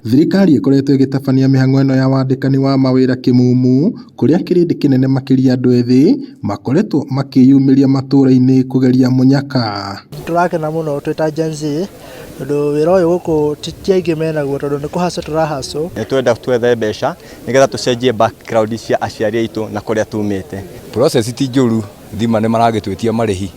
Thirikari ĩkoretwo ĩgĩtabania mĩhang'o ĩno ya wandĩkani wa mawĩra kĩmumu kũrĩa kĩrĩndĩ kĩnene makĩria andũ ethĩ makoretwo makĩyumĩria matũra-inĩ kũgeria mũnyaka. Tũrakena mũno twĩ ta Gen Z tondũ wĩra ũyũ gũkũ ti aingĩ menaguo tondũ nĩ kũ hustle tũra hustle. Nĩ twenda twethe mbeca nĩgetha tũcenjie background cia aciari aitũ na kũrĩa tumĩte. Process ti njũru, thima nĩ maragĩtwĩtia marĩhi.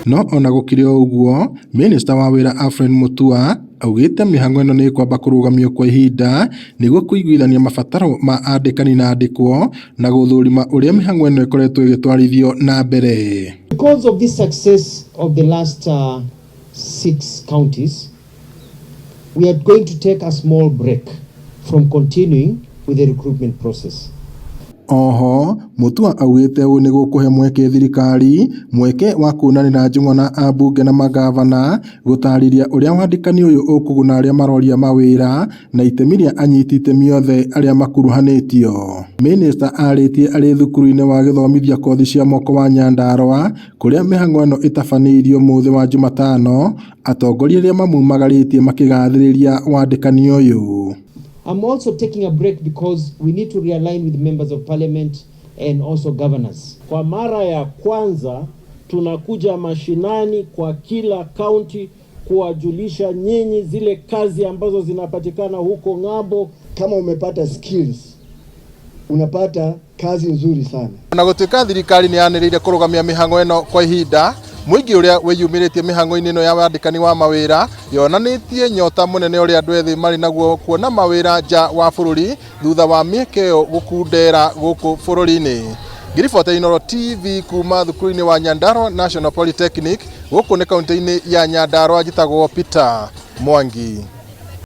No ona gũkĩrĩ o ũguo, minista wa wĩra Alfred Mutua augĩte mĩhang'o ĩno nĩ ĩkwamba kũrũgamio kwa ihinda nĩguo kũiguithania mabataro ma andĩkani na andĩkwo na gũthũrima ũrĩa mĩhang'o ĩno ĩkoretwo ĩgĩtwarithio na mbere. Because of this success of the last six counties, we are going to take a small break from continuing with the recruitment process. Oho Mutua augĩte ũũ nĩ gũkũhe mweke thirikari mweke wa kuonanĩra njũng'wa na ambunge na mangavana gũtarĩria ũrĩa wandĩkani ũyũ ũkũguna arĩa maroria mawĩra na itemi rĩa anyiti itemi othe arĩa makuruhanĩtio. Minista arĩtie arĩ thukuru-inĩ wa gĩthomithia kothi cia moko wa Nyandarua kũrĩa mĩhang'o ĩno ĩtabanĩirio mũthĩ wa Jumatano, atongoria arĩa mamumagarĩtie makĩgathĩrĩria wandĩkani ũyũ. I'm also taking a break because we need to realign with members of parliament and also governors. Kwa mara ya kwanza tunakuja mashinani kwa kila kaunti kuwajulisha nyinyi zile kazi ambazo zinapatikana huko ng'ambo. Kama umepata skills unapata kazi nzuri sana. Ona gũtuĩka thirikari nĩ yanĩrĩire kũrũgamia mĩhang'o ĩno kwa ihinda, mũingĩ ũrĩa wĩyumĩrĩtie mĩhang'o-inĩ ĩno ya wandĩkani wa mawĩra yonanĩtie nyota mũnene ũrĩa andũ ethĩ marĩ naguo kuona mawĩra nja wa bũrũri thutha wa mĩeke ĩyo gũkundera gũkũ bũrũri-inĩ. Ngĩribota Inooro TV kuma thukuru-inĩ wa Nyandarua National Polytechnic gũkũ nĩ kaunti-inĩ ya Nyandarua, njĩtagwo Peter Mwangi.